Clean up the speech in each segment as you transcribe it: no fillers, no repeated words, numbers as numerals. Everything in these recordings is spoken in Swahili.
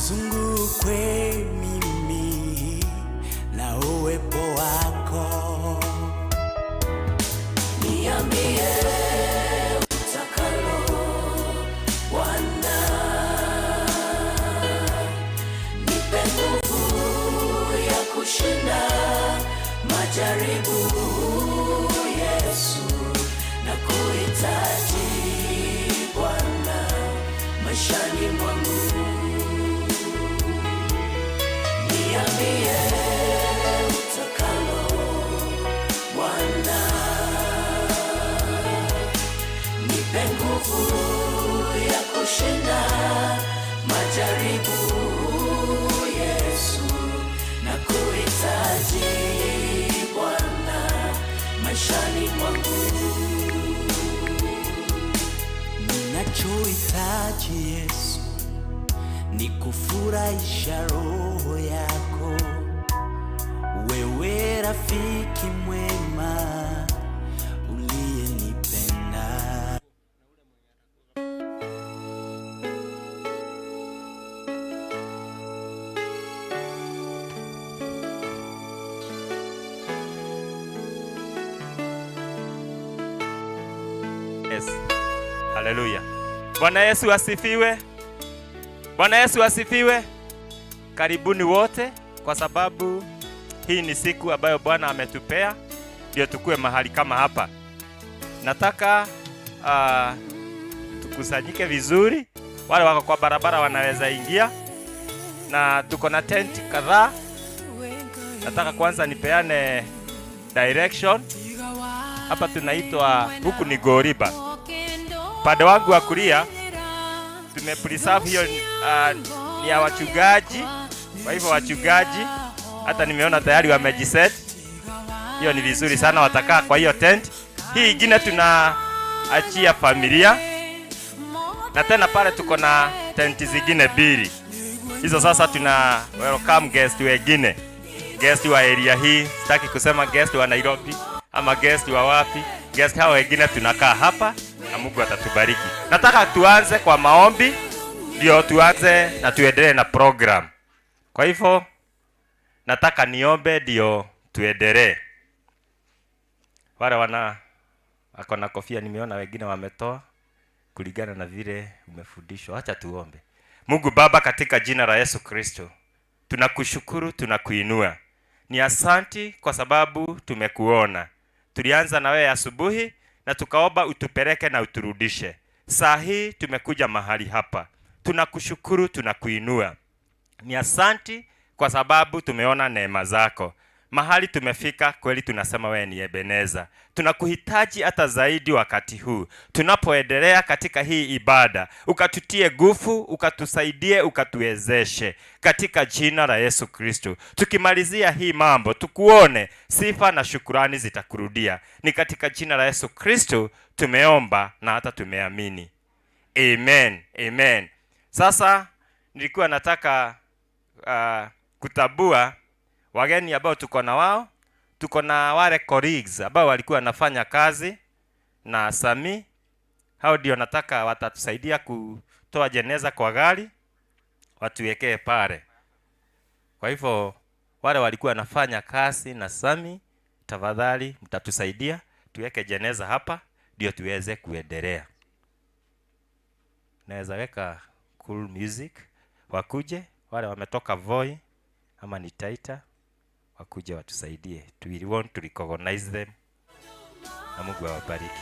Nizungukwe mimi na uwepo wako. Niambie utakalo Bwana, nipe nguvu ya kushinda majaribu. Yesu, nakuhitaji Bwana maishani mwangu. Niambie utakalo Bwana, nipe nguvu ya kushinda majaribu. Yesu, nakuhitaji Bwana maishani mwangu. Ninachohitaji Yesu ni kufurahisha roho yako, wewe rafiki mwema uliyenipenda. Yes. Haleluya. Bwana Yesu asifiwe. Bwana Yesu asifiwe. Karibuni wote, kwa sababu hii ni siku ambayo Bwana ametupea ndio tukue mahali kama hapa. Nataka tukusanyike vizuri. Wale wako kwa barabara wanaweza ingia, na tuko na tent kadhaa. Nataka kwanza nipeane direction. Hapa tunaitwa huku ni Goriba. Upande wangu wa kulia tumepreserve hiyo, ni ya wachungaji. Kwa hivyo wachungaji hata nimeona tayari wamejiset, hiyo ni vizuri sana, watakaa kwa hiyo tent. Hii ingine tunaachia familia, na tena pale tuko na tenti zingine mbili. Hizo sasa tuna welcome guest wengine, guest wa area hii. Sitaki kusema guest wa Nairobi ama guest wa wapi, guest hao wengine tunakaa hapa na Mungu atatubariki. Nataka tuanze kwa maombi, ndio tuanze na tuendelee na program. Kwa hivyo nataka niombe ndio tuendelee. Wale wana wako na kofia nimeona wengine wametoa kulingana na vile umefundishwa. Acha tuombe. Mungu Baba, katika jina la Yesu Kristo, tunakushukuru, tunakuinua. Ni asanti kwa sababu tumekuona. Tulianza na wewe asubuhi na tukaomba utupeleke na uturudishe. Saa hii tumekuja mahali hapa, tunakushukuru, tunakuinua. Ni asanti kwa sababu tumeona neema zako. Mahali tumefika kweli, tunasema wewe ni Ebeneza. Tunakuhitaji hata zaidi wakati huu tunapoendelea katika hii ibada, ukatutie nguvu, ukatusaidie, ukatuwezeshe katika jina la Yesu Kristo. Tukimalizia hii mambo, tukuone, sifa na shukurani zitakurudia. Ni katika jina la Yesu Kristo tumeomba na hata tumeamini, amen, amen. Sasa nilikuwa nataka kutambua wageni ambao tuko na wao. Tuko na wale colleagues ambao walikuwa wanafanya kazi na Sami. Hao ndio nataka watatusaidia kutoa jeneza kwa gari watuwekee pale. Kwa hivyo wale walikuwa wanafanya kazi na Sami, tafadhali mtatusaidia tuweke jeneza hapa ndio tuweze kuendelea. Naweza weka cool music, wakuje wale wametoka Voi ama ni Taita, wakuje watusaidie. We want to recognize them, na Mungu awabariki.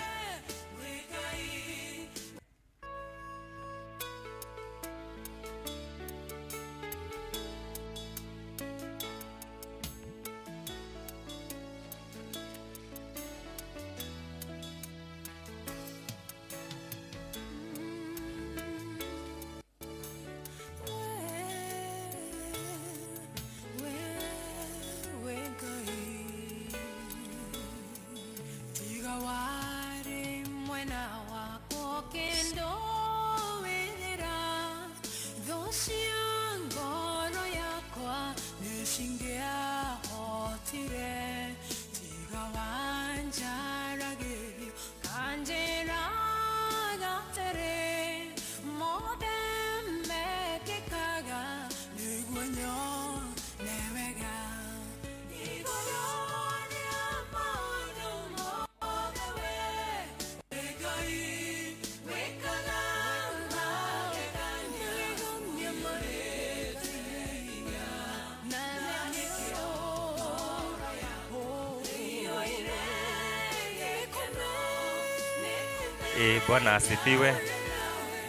Bwana asifiwe.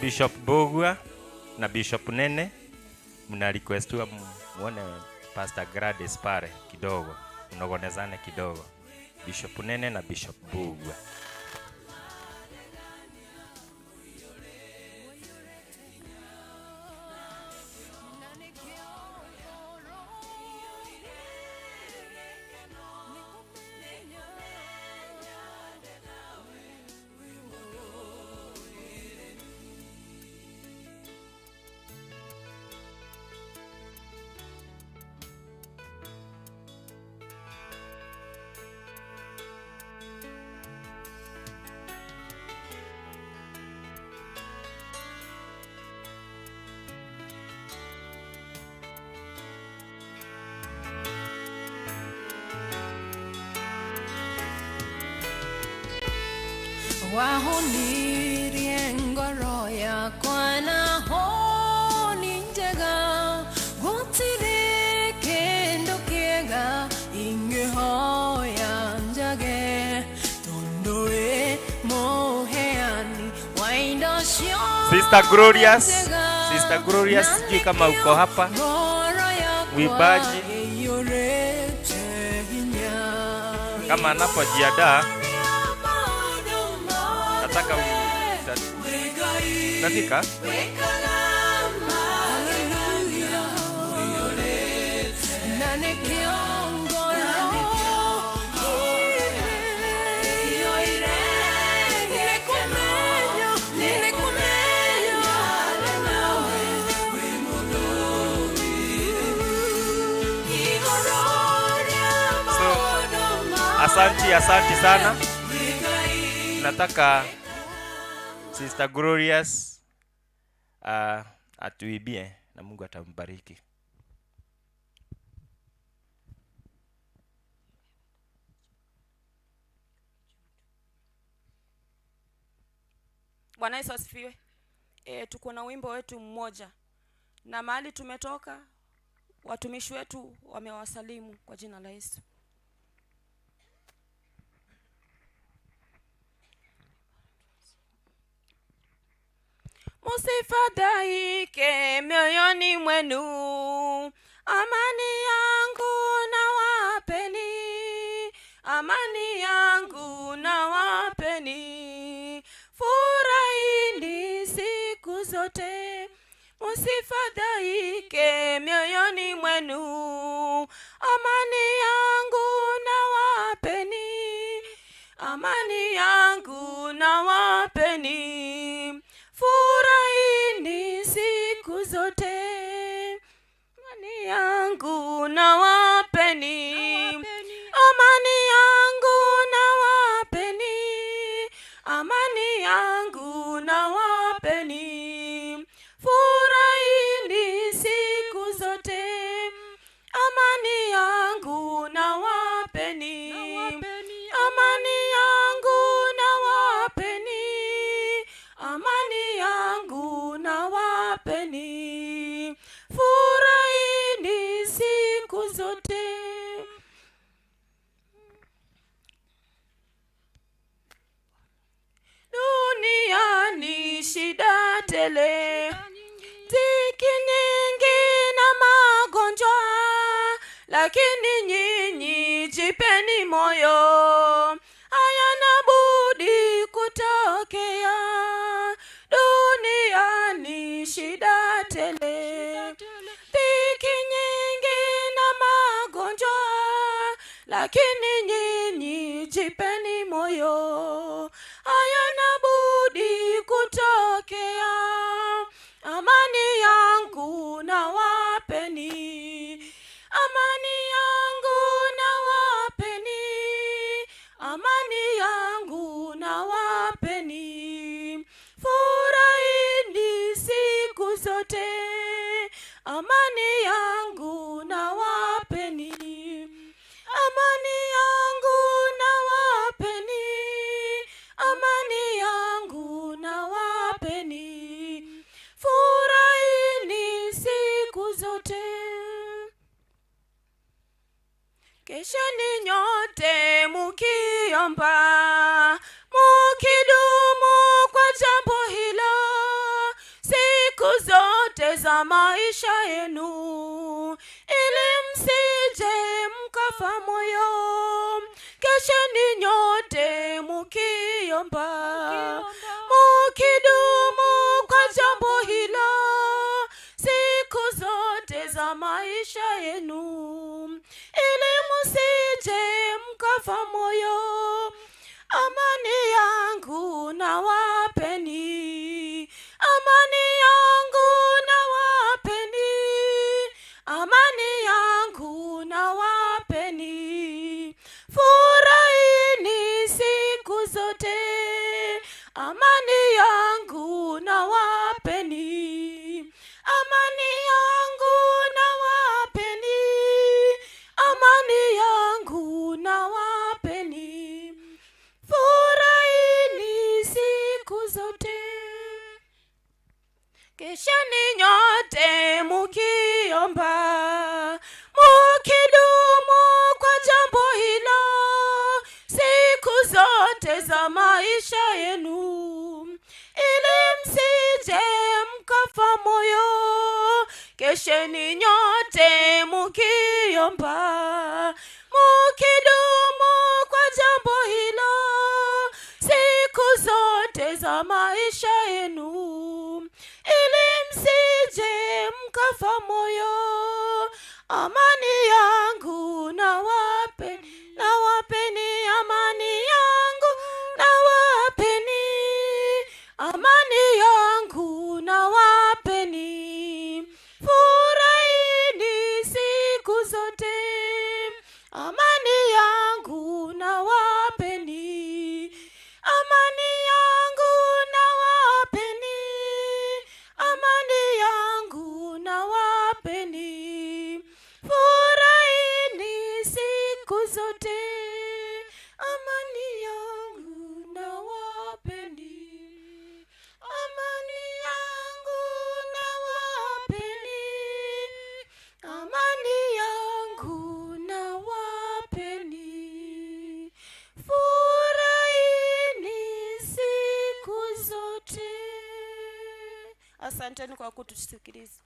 Bishop Bogwa na Bishop Nene mna requestiwa muone Pastor Gladys pale kidogo, mnogonezane kidogo. Bishop Nene na Bishop Bogwa. Wahonirie ngoro yakwa na honi njega, gũtirĩ kĩndũ kĩega ingĩhoya njage, tondũ wĩ mũheani wa indo ciothe. Sister Glorious, Njega. Sister Glorious, Na sijui kama uko hapa. ngoro yakwa Mwimbaji. ĩiyũrĩte hinya. Kama anapojiandaa nataka utafika. So, asanti, asanti sana. Nataka Sister Glorious atuibie na Mungu atambariki. Bwana Yesu asifiwe. Tuko na wimbo wetu mmoja, na mahali tumetoka watumishi wetu wamewasalimu kwa jina la Yesu. Msifadhaike mioyoni mwenu, amani yangu nawapeni, amani yangu nawapeni, furahini siku zote. Msifadhaike mioyoni mwenu, amani yangu nawapeni, amani yangu nawapeni, furahini siku zote. Amani yangu nawapeni, amani yangu nawapeni, amani yangu nawapeni, furahini siku zote. Amani yangu nawapeni, amani yangu nawapeni, amani yangu nawapeni, furahini siku zote. Duniani shida tele, dhiki nyingi na magonjwa, lakini nyinyi jipeni moyo, hayana budi kutokea. Duniani shida tele, dhiki nyingi na magonjwa, lakini nyinyi jipeni moyo, hayana budi kutokea. Amani yangu nawapeni, amani yangu nawapeni, amani yangu nawapeni, furahini siku zote. Amani yangu nawapeni, amani yangu nawapeni, amani yangu nawapeni, furahini siku zote. Kesheni nyote mukiomba, mukidumu siku zote za maisha yenu, ili msije mkafa moyo. Kesheni nyote mukiomba, mukidumu kwa jambo hilo siku zote za maisha yenu, ili msije mkafa moyo. Amani yangu nawapeni, amani yangu nawapeni, amani yangu nawapeni. Furahini siku zote, amani yangu nawapeni, amani yangu nawapeni, amani yangu nawapeni. Furahini siku zote. Kesheni nyote mukiomba, mukidumu kwa jambo hilo siku zote za maisha yenu, ili msije mkafa moyo. Kesheni nyote mukiomba, mukidumu kwa jambo hilo siku zote za maisha yenu, ili msije mkafa moyo. Amani yangu nawapeni, nawapeni amani yangu nawapeni, amani yangu nawapeni. Furahini siku zote, amani yangu nawapeni, amani yangu nawapeni, amani yangu nawapeni. Furahini siku zote, amani yangu nawapeni, amani yangu nawapeni, amani yangu nawapeni. Furahini siku zote. Asanteni kwa kutusikiliza.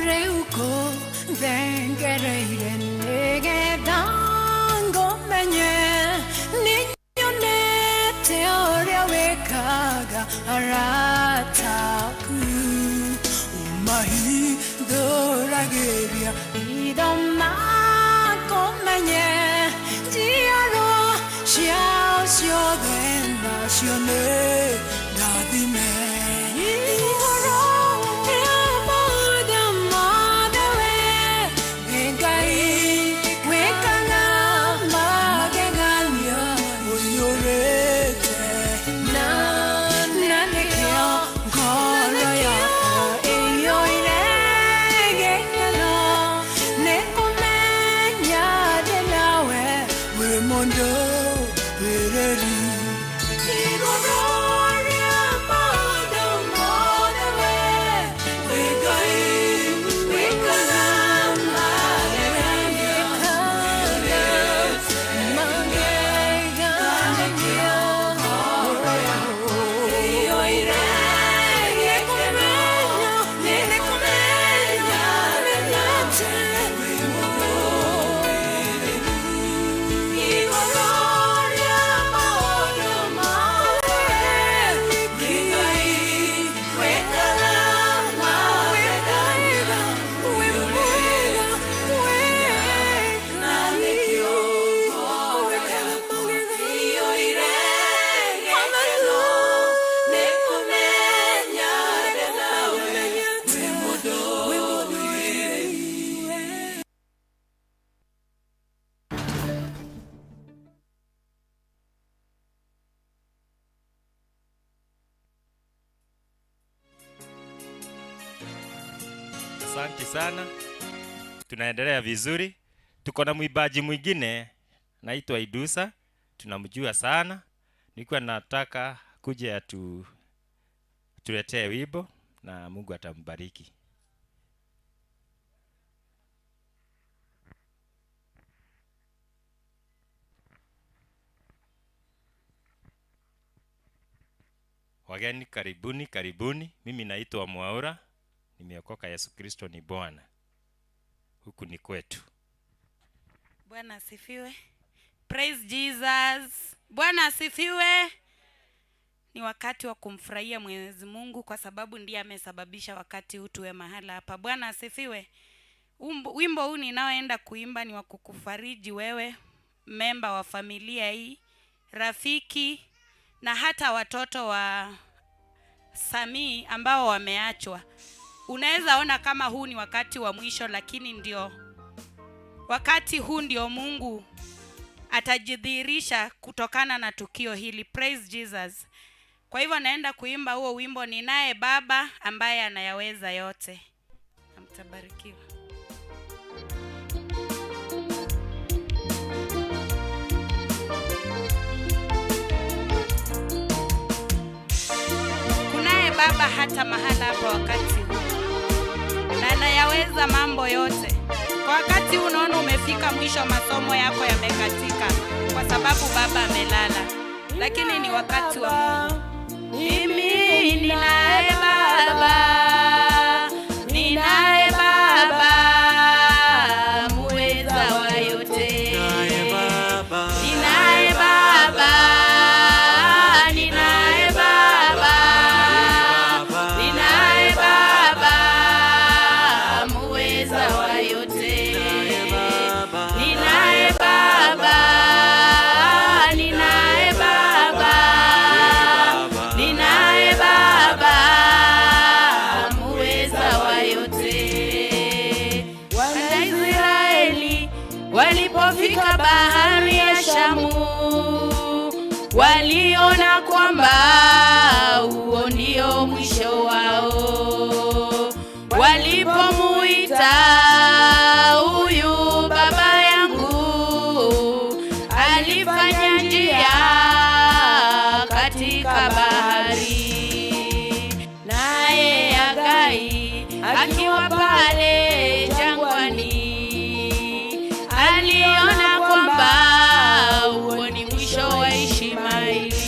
Rĩu kũthengereire nĩgetha ngũmenye, nĩnyonete ũrĩa wĩkaga arata aku, ũmahithũragĩria itho makũmenye, njiarwa ciao ciothe nacio nĩ ndathime. Igũrũ rĩa maũndũ mothe we nĩ Ngai wĩkaga magegania, ũiyũrĩte na nĩkĩo ngoro yakwa ĩiyũire gĩkeno, nĩ kũmenya ndĩ nawe wĩ mũndũ wĩrĩri. Igũrũ rĩa maũndũ sana. Tunaendelea vizuri. Tuko na mwimbaji mwingine naitwa Idusa, tunamjua sana. Nilikuwa nataka kuja tuletee wimbo na Mungu atambariki. Wageni karibuni, karibuni. Mimi naitwa Mwaura, nimeokoka. Yesu Kristo ni Bwana. Huku ni kwetu. Bwana asifiwe. Praise Jesus. Bwana asifiwe. Ni wakati wa kumfurahia Mwenyezi Mungu kwa sababu ndiye amesababisha wakati huu tuwe mahala hapa. Bwana asifiwe. Wimbo huu ninaoenda kuimba ni wa kukufariji wewe, memba wa familia hii, rafiki na hata watoto wa Samii ambao wameachwa. Unaweza ona kama huu ni wakati wa mwisho, lakini ndio wakati huu ndio Mungu atajidhihirisha kutokana na tukio hili. Praise Jesus. Kwa hivyo naenda kuimba huo wimbo, ninaye Baba ambaye anayaweza yote. Na mtabarikiwa. Kunaye Baba hata mahala hapa wakati huu, na anayaweza mambo yote. Kwa wakati huu unaona umefika mwisho, masomo yako yamekatika kwa sababu baba amelala, lakini ni wakati wa Mungu. Mimi ninaye Baba, ninaye Baba muweza wa yote. Ninaye Baba, ninaye Baba, ninaye Baba muweza wa yote. Ninaye Baba, ninaye Baba, ninaye Baba muweza wa yote. Wanaisraeli walipofika bahari ya Shamu, waliona kwamba huo ndio mwisho wao. Walipomuita huyu baba yangu, alifanya njia katika bahari. Naye Hagai akiwa pale jangwani, aliona kwamba huo ni mwisho wa Ishmaeli.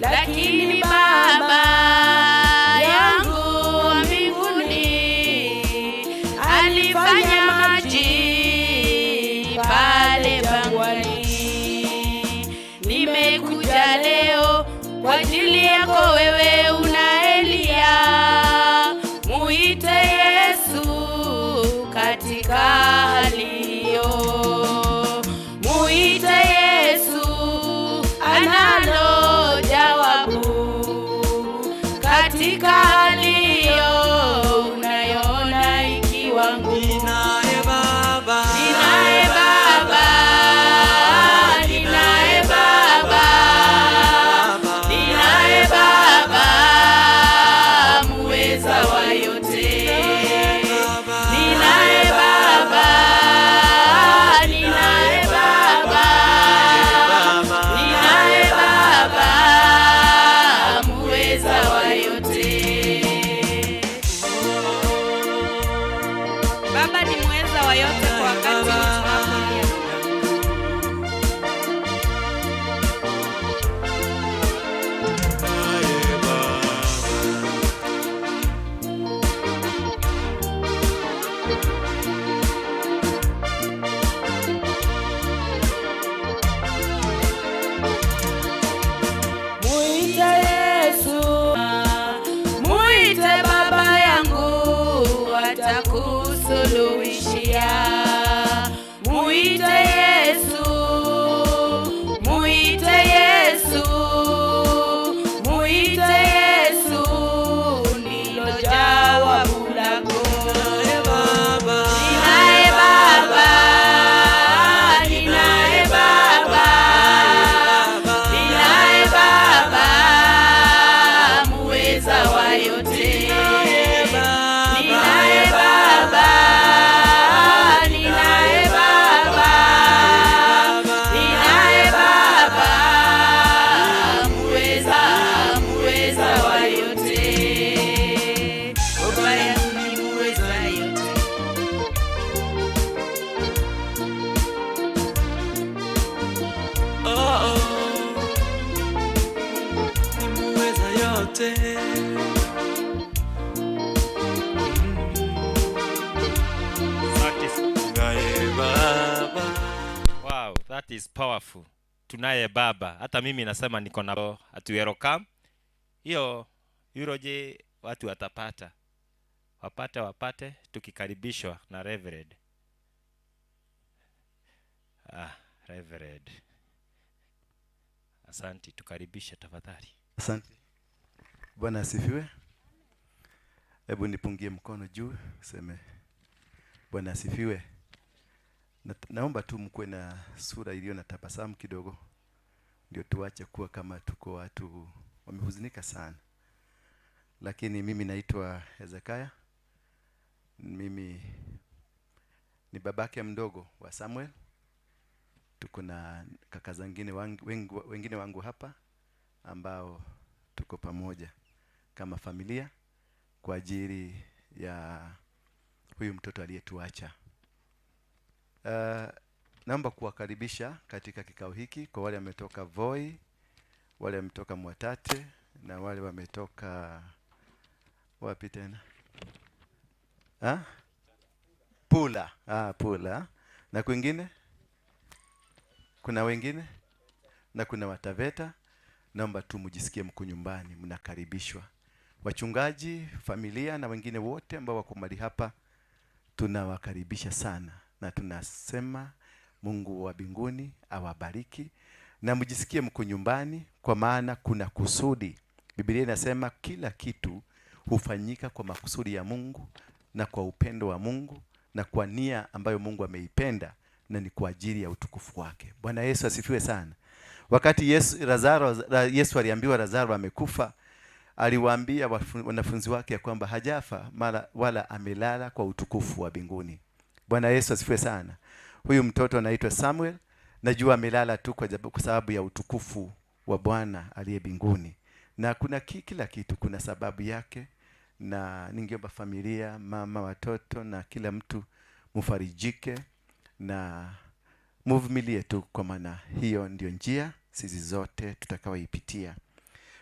Lakini Baba yangu wa mbinguni alifanya maji pale jangwani. Nimekuja leo kwa ajili yako wewe unaelia, muite Yesu katika hali hiyo. Muite Yesu, analo jawabu katika hali hiyo unayoona ikiwa ngumu. Ninaye Baba, Ninaye Baba, ninaye Baba, ninaye Baba muweza wa yote. Ninaye Baba, ninaye Baba, ninaye Baba muweza wa yote. Baba ni muweza wa yote kwa wakati huu tunapolia. Muite Yesu, Muite baba yangu atakusuluhishia. Muite Yesu, muite Yesu, muite Yesu, ndilo jawabu lako. Ninaye Baba, ninaye Baba, ninaye Baba muweza wa yote. Ninaye Baba, yote. Asante. Tunaye Baba. Wow, that is powerful. Tunaye Baba. Hata mimi nasema niko na atuerokam. Hiyo eulogy watu watapata. Wapate tukikaribishwa na Reverend. Reverend. Asante, tukaribishe tafadhali. Asante. Bwana asifiwe. Hebu nipungie mkono juu, useme Bwana asifiwe. Naomba tu mkuwe na sura iliyo na tabasamu kidogo, ndio tuache kuwa kama tuko watu wamehuzunika sana. Lakini mimi naitwa Hezekiah. Mimi ni babake mdogo wa Samuel. Tuko na kaka zingine wengine wangu hapa ambao tuko pamoja kama familia kwa ajili ya huyu mtoto aliyetuacha. Naomba kuwakaribisha katika kikao hiki kwa wale wametoka Voi, wale wametoka Mwatate na wale wametoka wapi tena? Ha? Pula. Pula. Na kwingine? Kuna wengine? Na kuna Wataveta. Naomba tu mjisikie mko nyumbani, mnakaribishwa. Wachungaji, familia na wengine wote ambao wako mahali hapa, tunawakaribisha sana na tunasema Mungu wa mbinguni awabariki na mjisikie mko nyumbani, kwa maana kuna kusudi. Biblia inasema kila kitu hufanyika kwa makusudi ya Mungu na kwa upendo wa Mungu na kwa nia ambayo Mungu ameipenda, na ni kwa ajili ya utukufu wake. Bwana Yesu asifiwe sana. Wakati Yesu aliambiwa Lazaro amekufa, aliwaambia wanafunzi wake ya kwamba hajafa mara wala amelala kwa utukufu wa mbinguni. Bwana Yesu asifiwe sana. Huyu mtoto anaitwa Samuel, najua amelala tu kwa sababu ya utukufu wa Bwana aliye mbinguni. Na kuna kila kitu kuna sababu yake, na ningeomba familia, mama, watoto na kila mtu mufarijike na muvumilie tu, kwa maana hiyo ndio njia sisi zote tutakayoipitia.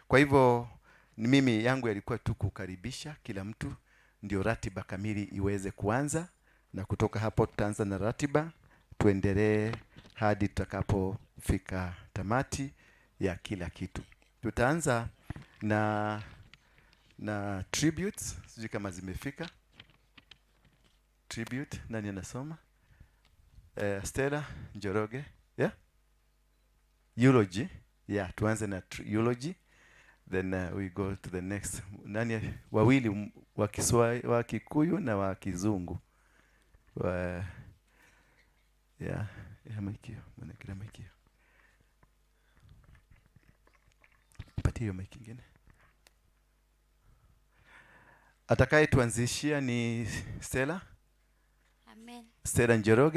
Kwa hivyo mimi yangu yalikuwa tu kukaribisha kila mtu, ndio ratiba kamili iweze kuanza, na kutoka hapo tutaanza na ratiba tuendelee hadi tutakapofika tamati ya kila kitu. Tutaanza na tributes, sijui kama zimefika. Tribute, nani anasoma? Stella Njoroge, yeah? Eulogy, yeah, tuanze na eulogy, then we go to the next. Nani wawili wa Kiswahili, wa Kikuyu na wa Kizungu. Wa, yeah, ya maikio, mwana maikio. Patie hiyo mic ingine. Atakayetuanzishia ni Stella. Amen. Stella Njoroge.